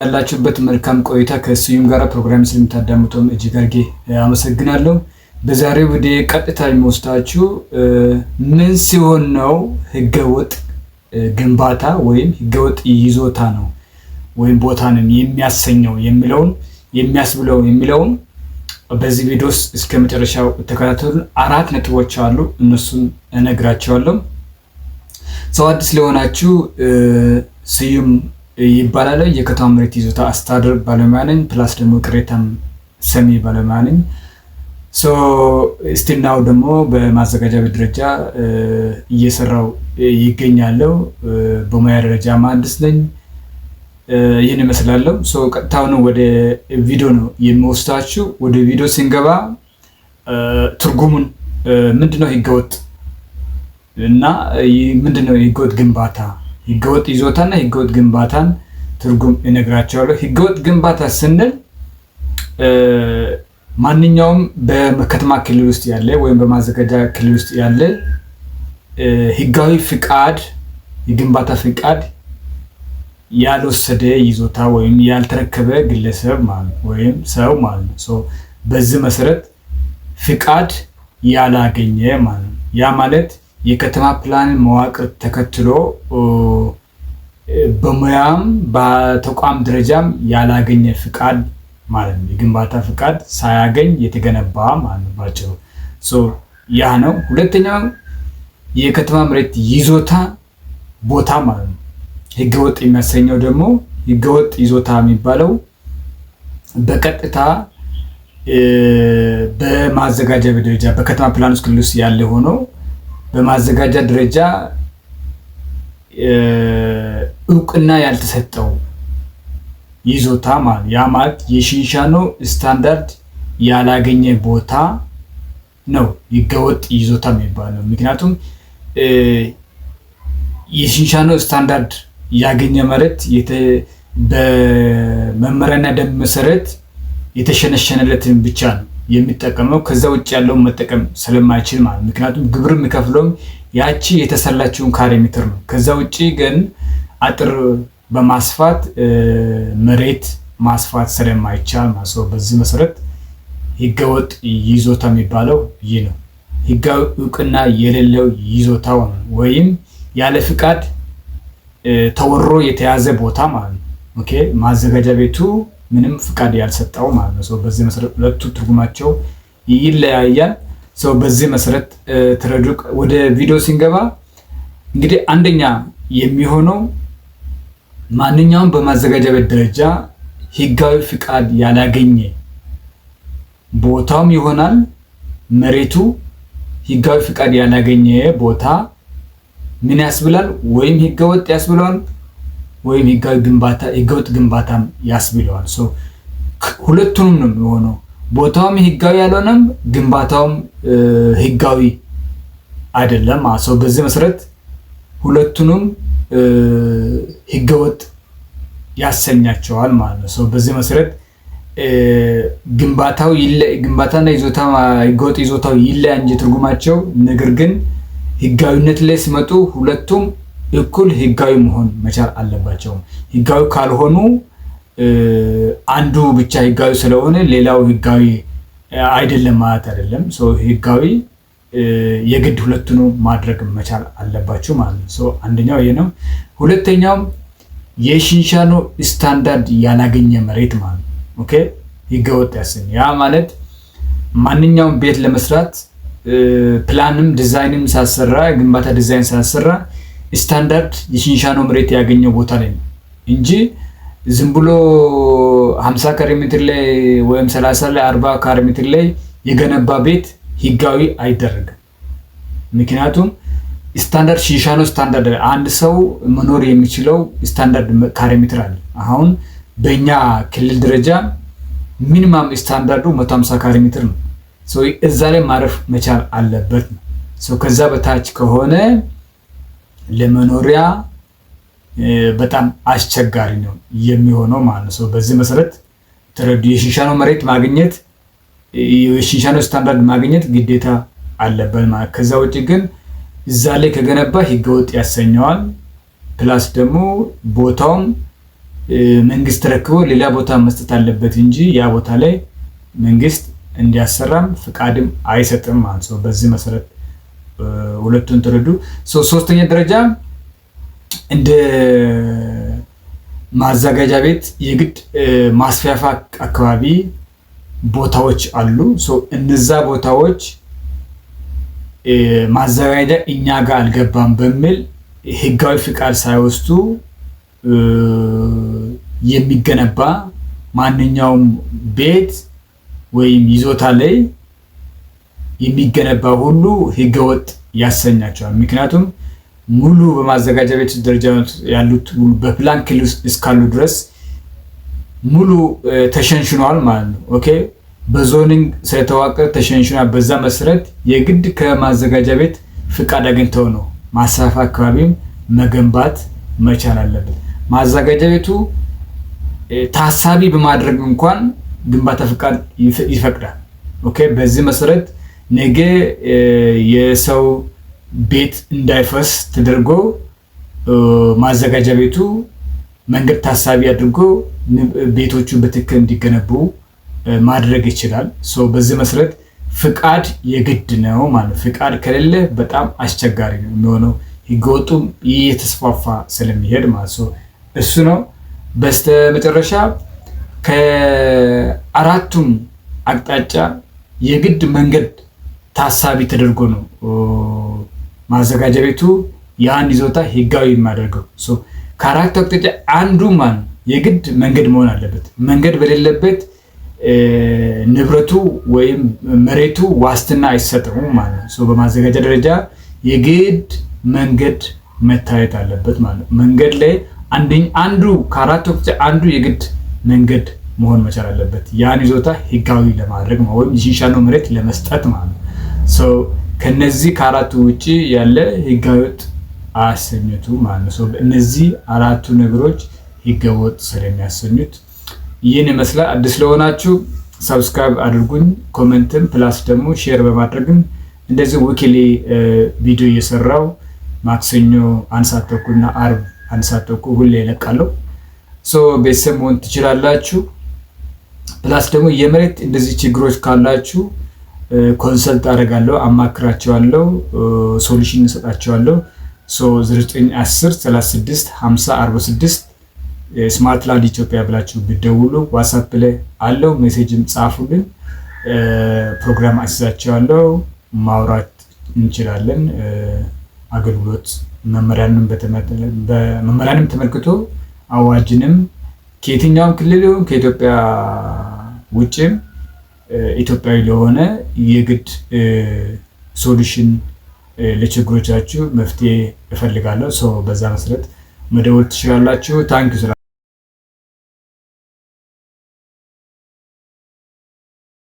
ያላችሁበት መልካም ቆይታ ከስዩም ጋር ፕሮግራም ስለምታዳምጡም እጅግ አድርጌ አመሰግናለሁ። በዛሬው ቪዲዮ ቀጥታ የሚወስዳችሁ ምን ሲሆን ነው ህገወጥ ግንባታ ወይም ህገወጥ ይዞታ ነው ወይም ቦታ ነው የሚያሰኘው የሚለውን የሚያስብለው የሚለውን በዚህ ቪዲዮ ውስጥ እስከ መጨረሻው ተከታተሉን። አራት ነጥቦች አሉ፣ እነሱን እነግራቸዋለሁ። ሰው አዲስ ለሆናችሁ ስዩም ይባላል። የከተማ መሬት ይዞታ አስተዳደር ባለሙያ ነኝ። Plus ደግሞ ቅሬታም ሰሚ ባለሙያ ነኝ። Still now ደግሞ በማዘጋጃ ቤት ደረጃ እየሰራው ይገኛለሁ። በሙያ ደረጃ መሀንዲስ ነኝ። ይህን ይመስላለሁ። ቀጥታውን ወደ ቪዲዮ ነው የሚወስዳችሁ። ወደ ቪዲዮ ስንገባ ትርጉሙን ምንድነው ህገወጥ እና ምንድነው ህገወጥ ግንባታ፣ ህገወጥ ይዞታና ህገወጥ ግንባታን ትርጉም እነግራቸዋለሁ። ህገወጥ ግንባታ ስንል ማንኛውም በከተማ ክልል ውስጥ ያለ ወይም በማዘጋጃ ክልል ውስጥ ያለ ህጋዊ ፍቃድ፣ የግንባታ ፍቃድ ያልወሰደ ይዞታ ወይም ያልተረከበ ግለሰብ ማለት ወይም ሰው ማለት ነው። በዚህ መሰረት ፍቃድ ያላገኘ ማለት ነው። ያ ማለት የከተማ ፕላን መዋቅር ተከትሎ በሙያም በተቋም ደረጃም ያላገኘ ፍቃድ ማለት ነው። የግንባታ ፍቃድ ሳያገኝ የተገነባ ማለት ነው ባጭሩ። ያ ነው። ሁለተኛው የከተማ መሬት ይዞታ ቦታ ማለት ነው። ህገወጥ የሚያሰኘው ደግሞ ህገወጥ ይዞታ የሚባለው በቀጥታ በማዘጋጃ ደረጃ በከተማ ፕላን ውስጥ ክልል ውስጥ ያለ ሆኖ በማዘጋጃ ደረጃ እውቅና ያልተሰጠው ይዞታ ማለት፣ ያ ማለት የሽንሻኖ ስታንዳርድ ያላገኘ ቦታ ነው ህገወጥ ይዞታ የሚባለው። ምክንያቱም የሽንሻኖ ስታንዳርድ ያገኘ መሬት በመመሪያና ደንብ መሰረት የተሸነሸነለትን ብቻ ነው የሚጠቀመው። ከዛ ውጭ ያለውን መጠቀም ስለማይችል ማለት፣ ምክንያቱም ግብር የሚከፍለውም ያቺ የተሰላችውን ካሬ ሜትር ነው። ከዛ ውጭ ግን አጥር በማስፋት መሬት ማስፋት ስለማይቻል ማለት ነው። በዚህ መሰረት ህገወጥ ይዞታ የሚባለው ይህ ነው። ህጋዊ እውቅና የሌለው ይዞታ ወይም ያለ ፍቃድ ተወሮ የተያዘ ቦታ ማለት ነው። Okay፣ ማዘጋጃ ቤቱ ምንም ፍቃድ ያልሰጠው ማለት ነው። በዚህ መሰረት ሁለቱ ትርጉማቸው ይለያያል። በዚህ መሰረት ትረዱ። ወደ ቪዲዮ ሲንገባ እንግዲህ አንደኛ የሚሆነው ማንኛውም በማዘጋጃ ቤት ደረጃ ህጋዊ ፍቃድ ያላገኘ ቦታውም ይሆናል መሬቱ ህጋዊ ፍቃድ ያላገኘ ቦታ ምን ያስብላል? ወይም ህገወጥ ያስብለዋል ወይም ህጋዊ ግንባታ ህገወጥ ግንባታም ያስብለዋል። So ሁለቱንም ነው የሚሆነው። ቦታውም ህጋዊ ያልሆነም ግንባታውም ህጋዊ አይደለም። So በዚህ መሰረት ሁለቱንም ህገወጥ ያሰኛቸዋል ማለት ነው። So በዚህ መሰረት ግንባታው ግንባታና ይዞታ ህገወጥ ይዞታው ይለያ እንጂ ትርጉማቸው፣ ነገር ግን ህጋዊነት ላይ ሲመጡ ሁለቱም እኩል ህጋዊ መሆን መቻል አለባቸው። ህጋዊ ካልሆኑ አንዱ ብቻ ህጋዊ ስለሆነ ሌላው ህጋዊ አይደለም ማለት አይደለም። ህጋዊ የግድ ሁለቱን ማድረግ መቻል አለባቸው ማለት ነው። አንደኛው ይሄ ነው። ሁለተኛው የሽንሻኖ ስታንዳርድ ያላገኘ መሬት ማለት ነው። Okay፣ ህገወጥ ያሰኝ፣ ያ ማለት ማንኛውም ቤት ለመስራት ፕላንም ዲዛይንም ሳሰራ፣ ግንባታ ዲዛይን ሳሰራ ስታንዳርድ የሽንሻኖ መሬት ያገኘው ቦታ ላይ ነው እንጂ ዝም ብሎ 50 ካሬ ሜትር ላይ ወይም 30 ላይ 40 ካሬ ሜትር ላይ የገነባ ቤት ህጋዊ አይደረግም። ምክንያቱም ስታንዳርድ ሽንሻኖ ስታንዳርድ አንድ ሰው መኖር የሚችለው ስታንዳርድ ካሬ ሜትር አለ። አሁን በእኛ ክልል ደረጃ minimum standard ኡ 150 ካሬ ሜትር ነው። እዛ ላይ ማረፍ መቻል አለበት ነው። ከዛ በታች ከሆነ ለመኖሪያ በጣም አስቸጋሪ ነው የሚሆነው ማለት ነው። በዚህ መሰረት ተረዱ። የሽንሻኖ መሬት ማግኘት፣ የሽንሻኖ ስታንዳርድ ማግኘት ግዴታ አለበት ማለት። ከዛ ውጭ ግን እዛ ላይ ከገነባ ህገወጥ ያሰኘዋል። Plus ደግሞ ቦታውም መንግስት ተረክቦ ሌላ ቦታ መስጠት አለበት እንጂ ያ ቦታ ላይ መንግስት እንዲያሰራም ፍቃድም አይሰጥም ማለት ነው። በዚህ መሰረት ሁለቱን ተረዱ። ሶስተኛ ደረጃ እንደ ማዘጋጃ ቤት የግድ ማስፋፊያ አካባቢ ቦታዎች አሉ። እነዛ ቦታዎች ማዘጋጃ እኛ ጋር አልገባም በሚል ህጋዊ ፍቃድ ሳይወስዱ የሚገነባ ማንኛውም ቤት ወይም ይዞታ ላይ የሚገነባ ሁሉ ህገወጥ ያሰኛቸዋል። ምክንያቱም ሙሉ በማዘጋጃ ቤት ደረጃ ያሉት በፕላን ክልል ውስጥ እስካሉ ድረስ ሙሉ ተሸንሽኗል ማለት ነው። Okay፣ በ zoning ስለተዋቀረ ተሸንሽኗል። በዛ መሰረት የግድ ከማዘጋጃ ቤት ፍቃድ አግኝተው ነው ማስፋፊያ አካባቢም መገንባት መቻል አለበት። ማዘጋጃ ቤቱ ታሳቢ በማድረግ እንኳን ግንባታ ፍቃድ ይፈቅዳል። Okay፣ በዚህ መሰረት ነገ የሰው ቤት እንዳይፈስ ተደርጎ ማዘጋጃ ቤቱ መንገድ ታሳቢ አድርጎ ቤቶቹ በትክክል እንዲገነቡ ማድረግ ይችላል። በዚህ መሰረት ፍቃድ የግድ ነው ማለት፣ ፍቃድ ከሌለ በጣም አስቸጋሪ ነው የሚሆነው፣ ህገወጡም እየተስፋፋ ስለሚሄድ ማለት እሱ ነው። በስተመጨረሻ ከአራቱም አቅጣጫ የግድ መንገድ ታሳቢ ተደርጎ ነው ማዘጋጃ ቤቱ የአንድ ይዞታ ህጋዊ የሚያደርገው። ከአራቱ አቅጣጫ አንዱ ማን የግድ መንገድ መሆን አለበት። መንገድ በሌለበት ንብረቱ ወይም መሬቱ ዋስትና አይሰጥም ማለት ነው። በማዘጋጃ ደረጃ የግድ መንገድ መታየት አለበት ማለት ነው። መንገድ ላይ አንዱ ከአራቱ አቅጣጫ አንዱ የግድ መንገድ መሆን መቻል አለበት። ያን ይዞታ ህጋዊ ለማድረግ ወይም የሽንሻኖ መሬት ለመስጠት ማለት ነው። ከነዚህ ከአራቱ ውጭ ያለ ህገወጥ አያሰኙቱ ማለት ነው። እነዚህ አራቱ ነገሮች ህገወጥ ስለሚያሰኙት ይህን ይመስላል። አዲስ ለሆናችሁ subscribe አድርጉኝ፣ comment ም plus ደግሞ share በማድረግም እንደዚህ weekly ቪዲዮ እየሰራው ማክሰኞ 1 ሰዓት ተኩል እና አርብ 1 ሰዓት ተኩል ሁሌ እለቃለሁ። So ቤተሰብ መሆን ትችላላችሁ። Plus ደግሞ የመሬት እንደዚህ ችግሮች ካላችሁ consult አደርጋለሁ፣ አማክራቸዋለሁ፣ solution እሰጣቸዋለሁ። 0910 36 50 46 ስማርት ላንድ ኢትዮጵያ ብላችሁ ብትደውሉ WhatsApp ላይ አለው። Message ም ጻፉልኝ፣ ፕሮግራም አስይዛቸዋለሁ፣ ማውራት እንችላለን። አገልግሎት መመሪያንም ተመልክቶ አዋጅንም ከየትኛውም ክልል ይሁን ከኢትዮጵያ ውጭም ኢትዮጵያዊ ለሆነ የግድ solution ለችግሮቻችሁ መፍትሄ እፈልጋለሁ። በዛ መሰረት መደወል ትችላላችሁ። Thank you.